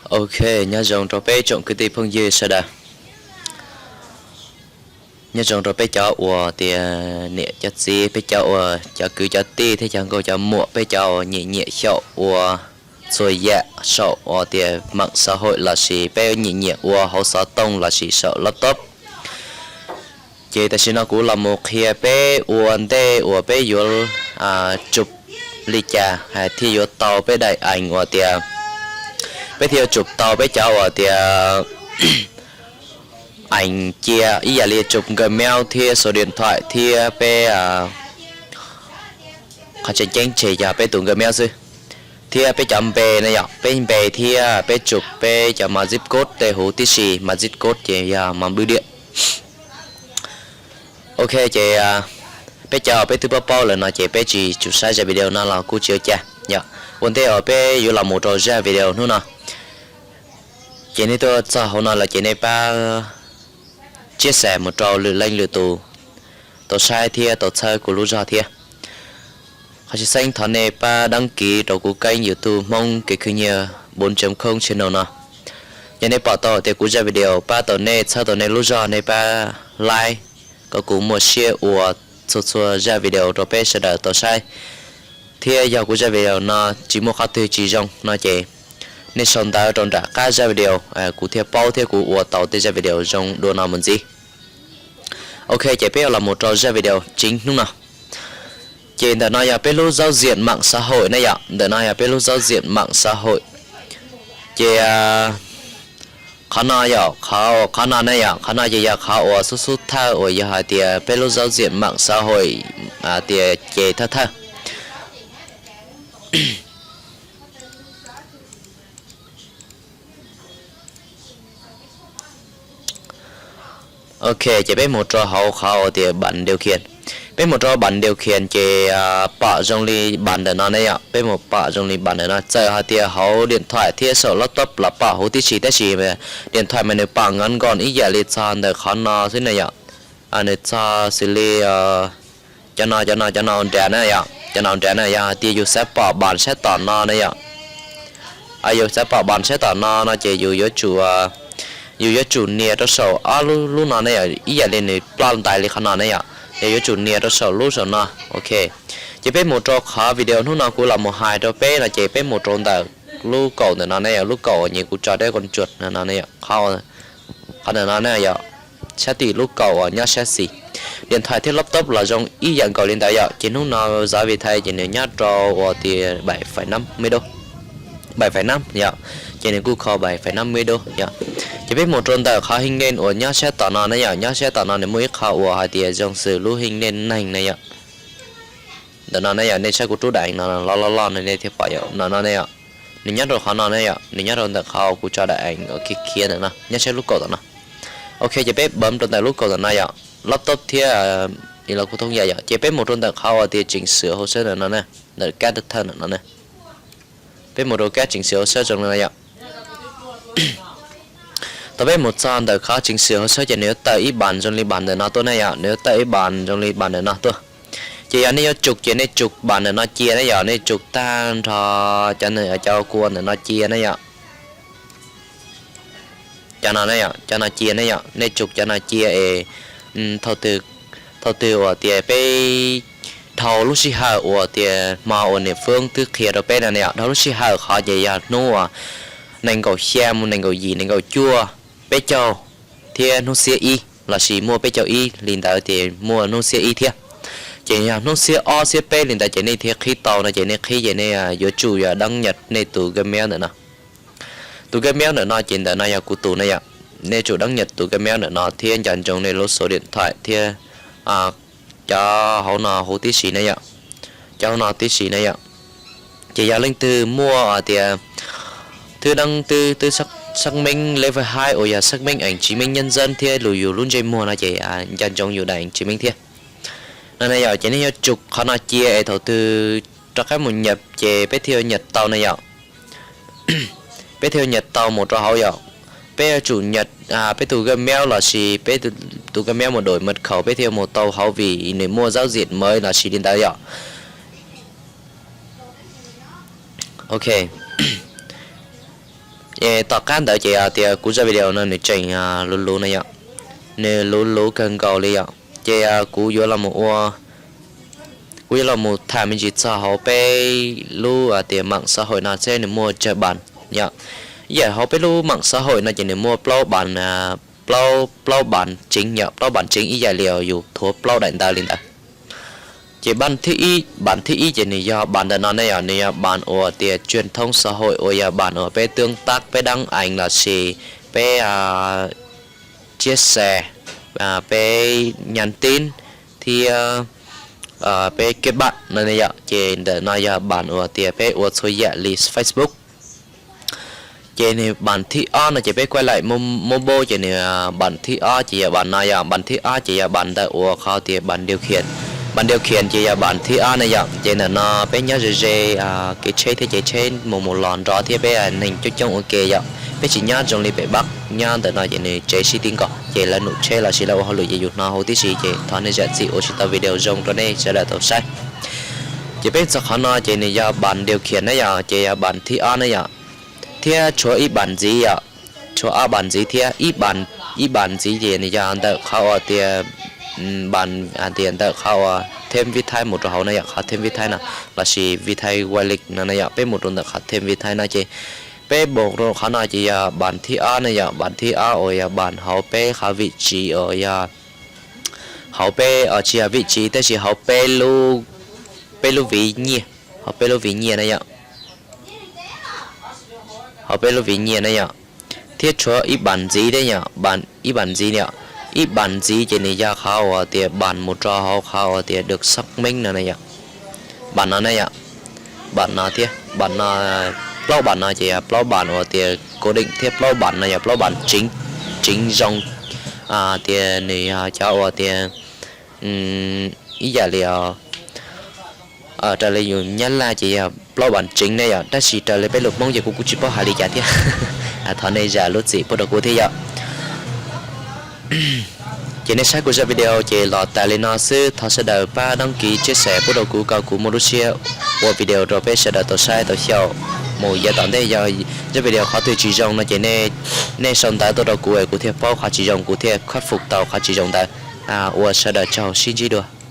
Ok, nyob zoo rau peb tsoom kwv tij phooj ywg sawv daws. Nyob zoo rau peb cov uas tias niam cov txiv, peb cov uas cov kwv cov tij thiab cov nkauj cov muam, peb cov uas nyiam nyiam xyaum ua txhua yam saum uas tias mạng xã hội lossis peb nyiam nyiam ua hauv xov tooj lossis saum laptop. Ces tam sim no kuv los mus qhia peb ua ntej uas peb yuav chụp li cas thiaj yuav tau peb daim ảnh uas tias peb thiaj yuav chụp tau peb cov uas tias ảnh cia ib yam li chụp Gmail thiab số điện thoại thiab peb qhov tseem ceeb ces yog peb tus Gmail xwb, thiab peb cov npe na yom, peb npe thiab peb chụp peb cov mas zip code tej huv tib si, mas zip code ces yog mas bưu điện. Ok, ces peb cov peb twb paub paub lawm no ces peb tsis tsum saib zaj video no los kuj tsis ua cas yom. Ua ntej uas peb yuav los mus rau zaj video hnub no, ces nej tuaj txog hauv no lawm ces nej pab chia sẻ mus rau lwm leej lwm tus tau saib thiab tau txhawb kuv lub zog thiab. Qhov tshwj xeeb thov nej pab đăng ký rau kuv kênh YouTube Hmoob kev khwv nyiaj bốn chấm không channel no. Yog nej pom tau tias kuv zaj video pab tau nej, txhawb tau nej lub zog, nej pab like kom kuv muaj siab ua txhua txhua zaj video rau peb sawv daws tau saib. Thiab yog kuv zaj video no tsis muaj qhov twg tsis zoo no ces nej sau ntawv rau nram qab zaj video, kuv thiaj paub thiab kuv ua tau tej zaj video zoo dua no mus ntxiv. Ok, ces peb yuav los mus rau zaj video chính hnub no. Ces ntawm no yog peb lub giao diện mạng xã hội ne yom, ntawm no yog peb lub giao diện mạng xã hội. Ces qhov no yom, qhov no ne yom, qhov no ces yog qhov uas xub xub thawj uas yog hais tias peb lub giao diện mạng xã hội tias ces thawj thawj. Ok, ces peb mus rau hauv qhov uas tias bảng điều khiển. Peb mus rau bảng điều khiển ces pom zoo li bảng ntawm no ne yom, peb mus pom zoo li bảng ntawm no, txawm hais tias hauv điện thoại thiab saum laptop los pom huv tib si tab sis điện thoại mas nws pom ngắn gọn ib yam li txog ntawm qhov no xwb ne yom. Nws txog xws li cov no, cov no, cov no nrad na yom, cov no nrad na yog hais tias yus xav pom bảng sab tom no ne yom. Yus xav pom bảng sab tom no no ces yus yuav tsum, yus yuav tsum nias rau saum ob lub, lub no ne yom, ib yam li nws ploj ntais li qhov no ne yom, yus yuav tsum nias rau saum lub saum no. Ok, ces peb mus rau qhov video hnub no kuv los mus hais rau peb no ces peb mus rau ntawm lub kaum ntawm no ne yom, lub kaum uas nyuam kuv tso deb kos tsuas no ne yom, qhov ntawm no ne yom, sab tim lub kaum uas nyob sab xis. Điện thoại thiab laptop los zoo ib yam nkaus li ntawd yom, ces hnub no giáo viên Thái ces nws nyob rau uas tias bảy phẩy năm mươi độ, bảy phẩy năm yom, ces nws kuj kho bảy phẩy năm mươi độ yom. Ces peb mus rau ntawm qhov hình nền uas nyob sab tom no ne yom, nyob sab tom no nws muaj ib qho uas hais tias zoo xws lub hình nền neeg ne yom. Ntawm no ne yom, nej saib kuv rub daim no los loj loj no nej thiaj pom yom, no no ne yom. Nws nyob rau qhov no ne yom, nws nyob rau ntawm qhov kuv tso daim uas khiav khiav ntawm no, nyob sab lub kaum tom no. Ok, ces peb bấm rau ntawm lub kaum tom no yom, laptop thiab los kuv thoob yam yom, ces peb mus rau ntawm qhov uas tias chỉnh sửa hồ sơ ntawm no ne, ntawm kab thawj ntawm no ne. Peb mus rau kab chỉnh sửa hồ sơ zoo li no yom. Thaum peb mus txog ntawm qhov chỉnh sửa hồ sơ ces nws yuav tawm ib bản zoo li bản ntawm no tuaj ne yom, nws yuav tawm ib bản zoo li bản ntawm no tuaj. Ces yog nej yuav chụp ces nej chụp bản ntawm no cia ne yom, nej chụp tag nrho cov, cov kua ntawm no cia ne yom. Cov no ne yom, cov no cia ne yom, nej chụp cov no cia es thaum twg, thaum twg uas tias peb dhau lub sij hawm uas tias hmo uas niam Fwv twb qhia rau peb no ne yom, dhau lub sij hawm qhov ces yog hnub uas nees nkaum xya mus nees nkaum yim nees nkaum cuaj, peb caug thiab hnub xiab ib lossis muaj peb caug ib li ntawd ces muaj hnub xiab ib thiab. Ces yog hnub xiab ob xiab peb li ntawd ces nej thiaj qhib tau no ces nej qhib ces nej yuav tsum yog đăng nhập nej tus Gmail ntawm no. Tus Gmail ntawm no ces ntawm no yog kuv tus ne yom. Nej tsum đăng nhập tus Gmail ntawm no thiab nco ntsoov nej lub số điện thoại thiab cov hauv no huv tib si ne yom. Cov hauv no tib si ne yom. Ces yog leej twg muaj tias thwb đăng ký, thwb xác minh lễ vai hai uas yog xác minh ảnh chứng minh nhân dân thiab lus yus lub ntsej muag no ces nco ntsoov yus daim chứng minh thiab. No ne yom, ces nej yuav tsum qhov no cia es thaum twg rov qab mus nhập ces peb thiaj yuav nhập tau ne yom. Peb thiaj yuav nhập tau mus rau hauv yom. Peb yuav tsum nhập peb tus Gmail lossis peb tus Gmail mus đổi mật khẩu peb thiaj mus tau hauv vim nws muaj giao diện mới lossis li ntawd yom. Ok. Tom qab ntawd ces tias kuv zaj video no nws tseem luv luv na yom, nws luv luv kawg nkaus li yom. Ces kuv yuav los ua, kuv yuav los mus tham me ntsis txog hauv peb lub tias mam xav hawm no seb nws muaj tsawg bam yom. Yam hauv peb lub mam xav hawm no ces nws muaj plaub bam, plaub, plaub bam tseeb yom, plaub bam tseeb ib yam li yus thuav plaub daim ntawv li ntawd. Ces bam thib ib ces nws yog bam ntawm no ne yom, nws yog bam uas tias tswj thoob xav hawm uas yog bam uas peb twb tab peb dab ees los sis peb tsiab xe, peb nyan tib thiab peb keb bam no ne yom. Ces ntawm no yog bam uas tias peb ua txhua yam li Facebook. Ces nws bam thib ob no ces peb kuaj laim muab npau ces nws bam thib ob ces yog bam no yom, bam thib ob ces yog bam ntawm uas qhov tias bam diu khias, bam diu khias ces yog bam thib ob na yom. Ces ntawm no peb nyob ze ze kev tsheb thiab ces tsheb mus mus los nrov thiab peb neeg coob coob ua ke yom. Peb tsis nyob zoo li pem Npab, nyob ntawm no ces nws tsev sib tib nkaus ces lawv num tsheb los sis lawv ua hauj lwm ces yus hnov huv tib si ces thov nej zam txim ua tsis tau video zoo rau nej sawv daws tau saib. Ces peb txog qhov no ces nws yog bam diu khias na yom, ces yog bam thib ob na yom. Thiab tshuav ib bam ntxiv yom, tshuav ob bam ntxiv thiab, ib bam ntxiv ces nws yog ntawm qhov uas tias, tias ntawm qhov uas thêm vít thaib mus rau hauv na yom, qhov thêm vít thaib no los sis vít thaib wallet no na yom, peb mus rau ntawm qhov thêm vít thaib no ces peb mus rau qhov no ces yog bam thib ob na yom, bam thib ob uas yog bam hauv peb qhov vim tsiv uas yog hauv peb, tsis yog vim tsiv tab sis hauv peb lub, peb lub viv nyiaj, hauv peb lub viv nyiaj na yom, hauv peb lub viv nyiaj na yom. Thiab tshuav ib bam ntxiv thiab yom, ib bam ntxiv yom, ib bam ntxiv ces nws yog qhov uas tias bam mus rau hauv qhov uas tias được xác minh no na yom, bam no na yom, bam no thiab, bam no, plaub bam no ces yog plaub bam uas tias cố định thiab plaub bam no yog plaub bam tseeb, tseeb zoo, tias nws yog cov uas tias ib yam li raws li yus Nyab Laj ces yog plaub bam tseeb ne yom, tab sis raws li peb lus Hmoob ces kuv kuj tsis paub hais li cas thiab. Thov nej zam lub txim pub rau kuv thiab yom. Ces nej saib kuv zaj video ces los tas li no xwb, thov sawv daws pab đăng ký chia sẻ pub rau kuv kom kuv muaj lub siab ua video rau peb sawv daws tau saib tau xyaum mus yav tom ntej. Yog zaj video qhov twg tsis zoo no ces nej sau ntawv tuaj rau kuv es kuv thiaj paub qhov tsis zoo, kuv thiaj khắc phục tau qhov tsis zoo ntawd. Ua sawv daws tsaug, sib ntsib dua.